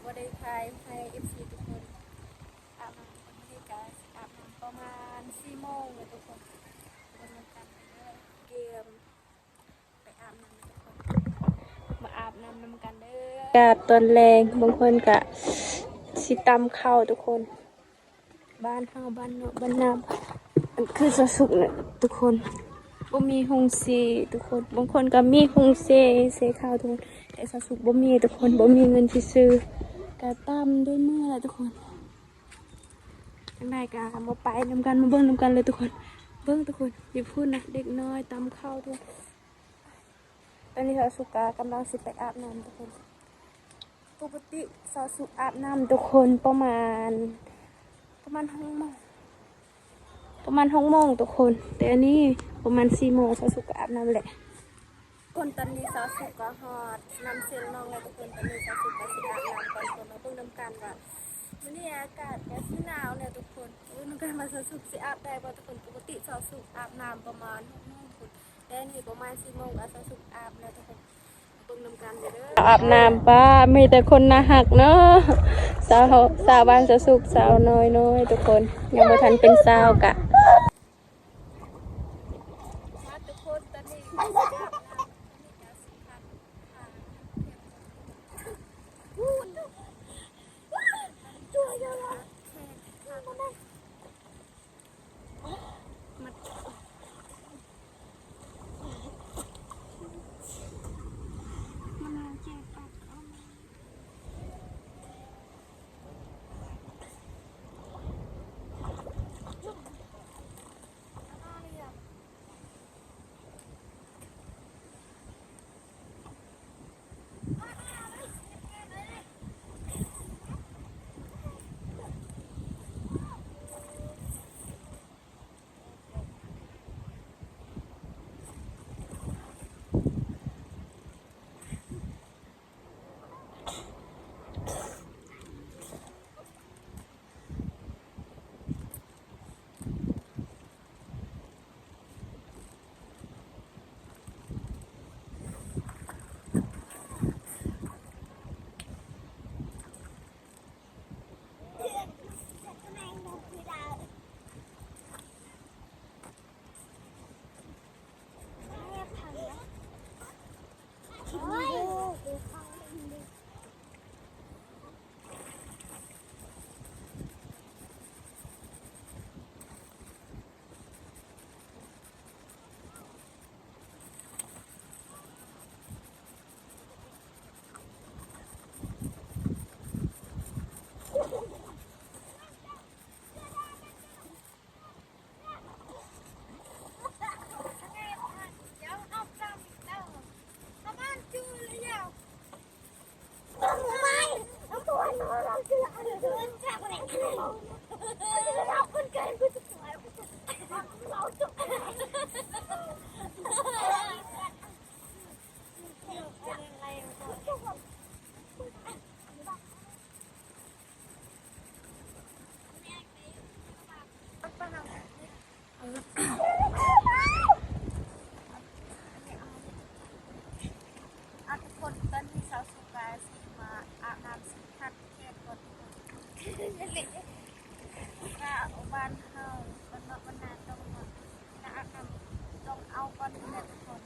ບໍ່ໄດ້ຖ່າຍໃຫ້ເອັຟຊີທຸກຄົນອາບນ້ຳ. ຕອນນີ້ກະອາບນ້ຳປະມານສີ່ໂມງແລ້ວທຸກຄົນ. ເບິ່ງນຳກັນເດີ ກຽມໄປອາບນ້ຳທຸກຄົນ. ມາອາບນ້ຳນຳກັນເດີ. ອາກາດຕອນແລງ ບາງຄົນກະຊິຕຳເຂົ້າທຸກຄົນ. ບ້ານເຮົາ ບ້ານນອກ ບ້ານນາ ອັນຄືສາວສຸກນະທຸກຄົນ ບໍ່ມີໂຮງເຊທຸກຄົນ. ບາງຄົນກໍມີໂຮງເຊ ເຊເຂົ້າທຸກຄົນ ແຕ່ສາວສຸກບໍ່ມີທຸກຄົນ ບໍ່ມີເງິນຊິຊື້ ກະຕຳດ້ວຍມືແຫຼະທຸກຄົນ. ຈັ່ງໃດກໍມາໄປນຳກັນ ມາເບິ່ງນຳກັນເລີຍທຸກຄົນ. ເບິ່ງທຸກຄົນ ຢູ່ພຸ້ນນະ ເດັກນ້ອຍຕຳເຂົ້າທຸກຄົນ. ຕອນນີ້ສາວສຸກກະກຳລັງຊິໄປອາບນ້ຳທຸກຄົນ. ປົກກະຕິສາວສຸກອາບນ້ຳທຸກຄົນ ປະມານ ປະມານຫົກໂມງ ປະມານຫົກໂມງທຸກຄົນ. ແຕ່ອັນນີ້ປະມານສີ່ໂມງ ສາວສຸກກໍອາບນ້ຳແຫຼະ. ຄົນ ຕອນນີ້ສາວສຸກກໍຮອດນ້ຳເຊລະນອງແລ້ວທຸກຄົນ. ຕອນນີ້ສາວສຸກກໍຊິອາບນ້ຳກ່ອນທຸກຄົນ. ມາເບິ່ງນຳກັນວ່າມື້ນີ້ອາກາດກໍຊິໜາວແລ້ວທຸກຄົນ. ເບິ່ງນຳກັນວ່າສາວສຸກຊິອາບໄດ້ບໍ່ທຸກຄົນ. ປົກກະຕິສາວສຸກອາບນ້ຳປະມານຫົກໂມງພຸ້ນ ແຕ່ນີ້ປະມານສີ່ໂມງ ອາບນ້ຳປະ ມີແຕ່ຄົນໜ້າຮັກເນາະ. ສາວ ສາວບ້ານສາວສຸກ ສາວນ້ອຍໆ ທຸກຄົນ ຍັງບໍ່ທັນເປັນສາວກະ ອາ ທຸກຄົນ ຕອນນີ້ສາວສຸກກະຊິມາອາບນ້ຳ ຊິຂັດແຂນກ່ອນທຸກຄົນ. ກະບ້ານເຮົາ ບ້ານນອກບ້ານນາ ຕ້ອງມາ ກະອາບນ້ຳ ຕ້ອງເອົາກ່ອນນີ້ແຫຼະທຸກຄົນ.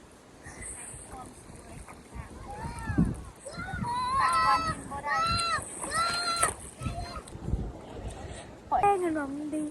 ເຫັນບໍ່ ມັນດີ.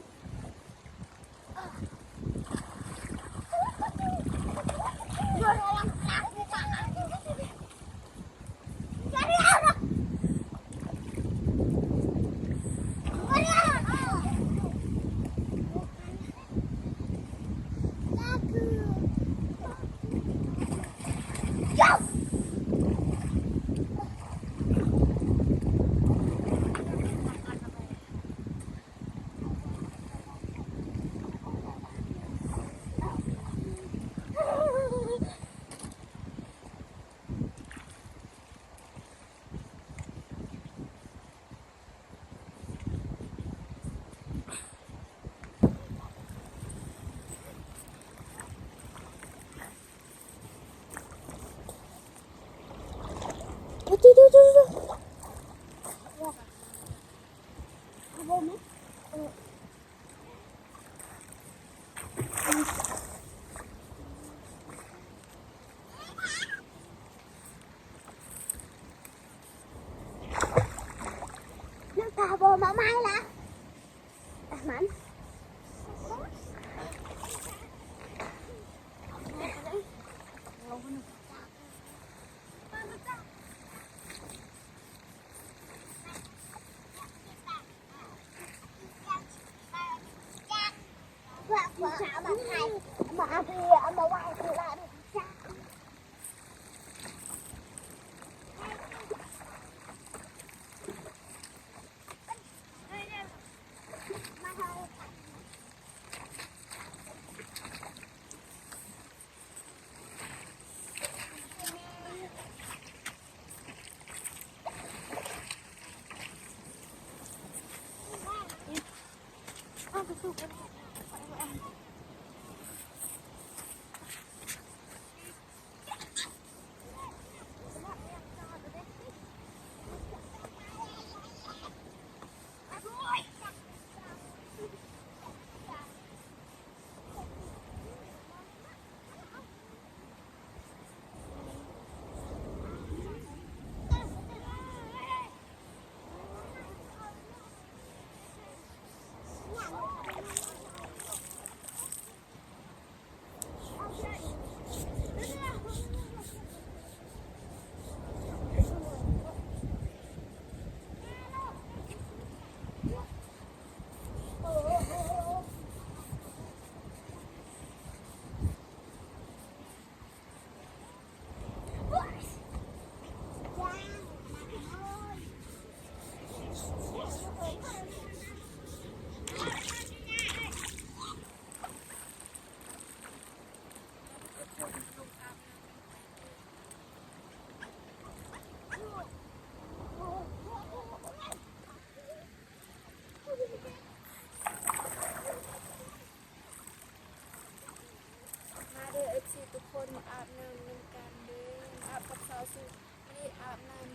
ມາເດີ ເອັຟຊີ ທຸກຄົນ ມາອາບນ້ຳນຳກັນເດີ ມາອາບກັບສາວສຸກ ບໍ່ໄດ້ອາບນ້ຳ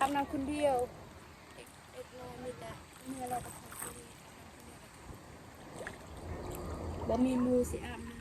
ອາບນ້ຳຄົນດຽວ ເດັກ ເດັກນ້ອຍມີແຕ່ເມື່ອແລ້ວກໍເຂົ້າໄປ ບໍ່ມີໝູ່ຊິອາບນ້ຳ.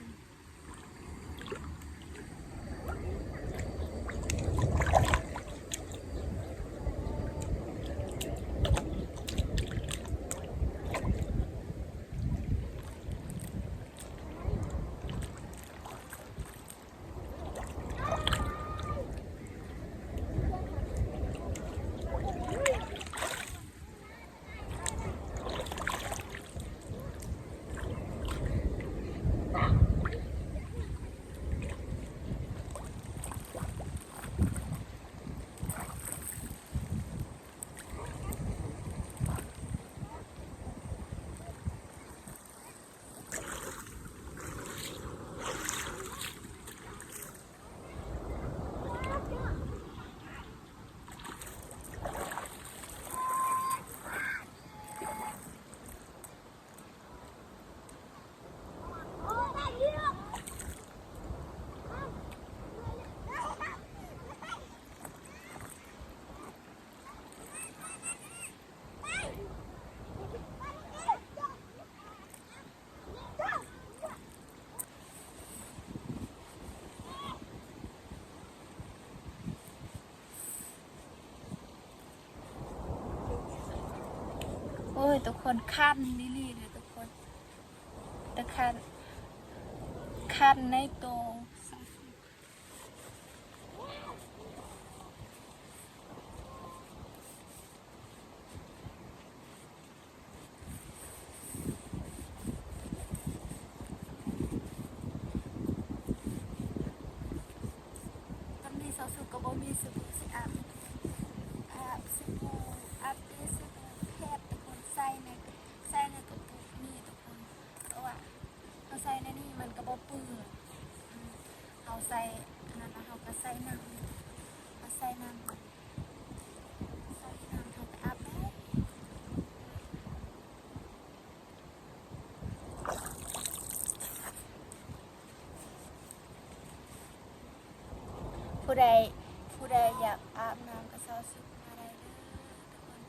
ໂອ້ຍ ທຸກຄົນ ຄັນອີ່ຫຼີເດີທຸກຄົນ ແຕ່ຄັນ ຄັນໃນໂຕ. ຕອນນີ້ສາວສຸກກໍບໍ່ມີສະບູ່ຊິອາບ ອາບສະບູ່ ອາບແຕ່ສະບູ່ແພດທຸກຄົນ ໃສ່ໃນ ໃສ່ໃນກະປຸກນີ້ທຸກຄົນ ເພາະວ່າເຮົາໃສ່ໃນນີ້ມັນກໍບໍ່ເປືອນ ອືມ ເຮົາໃສ່ອັນນັ້ນ ເຮົາກໍໃສ່ນ້ຳ ເຮົາໃສ່ນ້ຳ ໃສ່ນ້ຳ ເຮົາກໍອາບໄດ້. ຜູ້ໃດ ຜູ້ໃດຢາກອາບນ້ຳກັບສາວສຸກມາໄດ້ເດີທຸກຄົນ.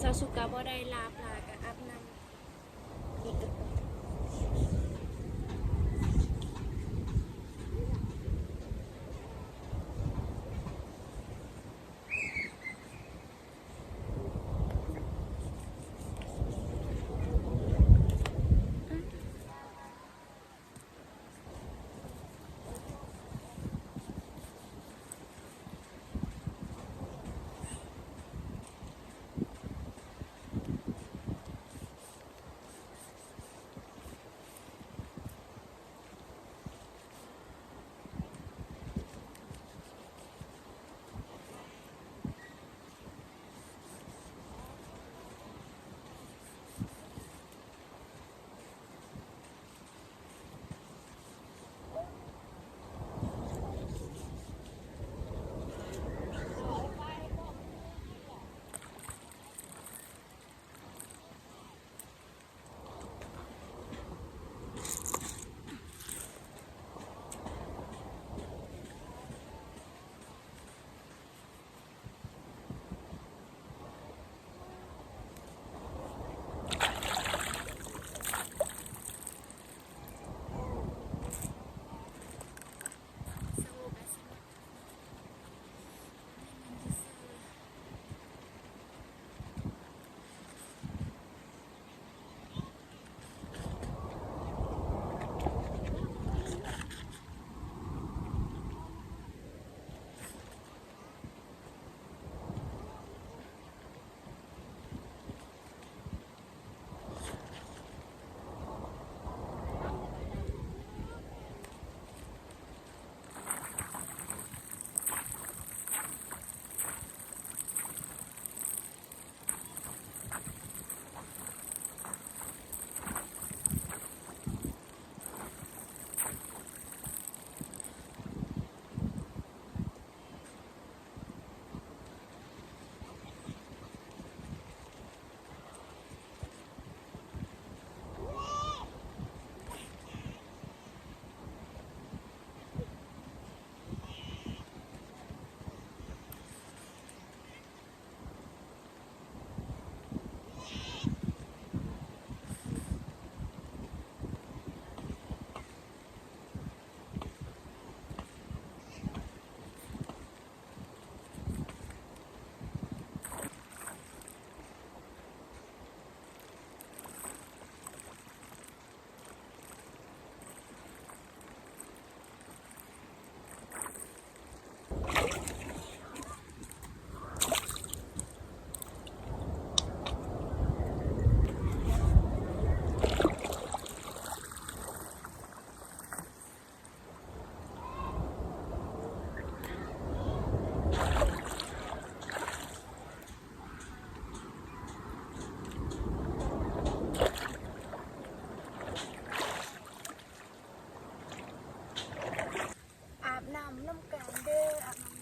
ສາວສຸກກະບໍ່ໄດ້ຫຼາບຫຼາຍ ກະອາບນ້ຳ. ອາບນ້ຳນຳກັນເດີ ອາບນ້ຳ.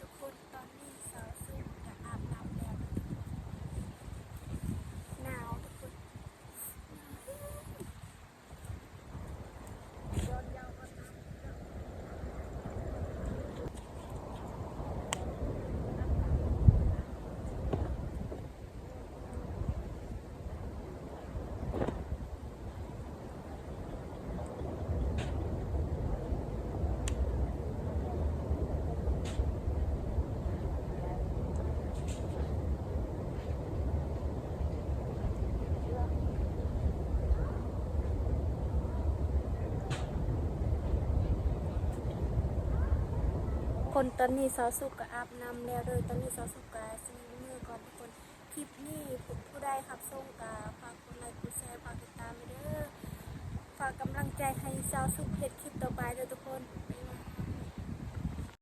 ທຸກຄົນ ຕອນນີ້ສາວສຸກກະອາບນ້ຳແລ້ວ ໜາວທຸກຄົນ. ຄົນ ຕອນນີ້ສາວສຸກກະອາບນ້ຳແລ້ວເດີ ຕອນນີ້ສາວສຸກກະຊິເມືອກ່ອນທຸກຄົນ. ຄລິບນີ້ຜູ້ໃດຮັບຊົມກະຝາກກົດໄລກ໌ ກົດແຊ ຝາກຕິດຕາມເດີ ຝ ຝາກກຳລັງໃຈໃຫ້ສາວສຸກເຮັດຄລິບຕໍ່ໄປເດີທຸກຄົນ.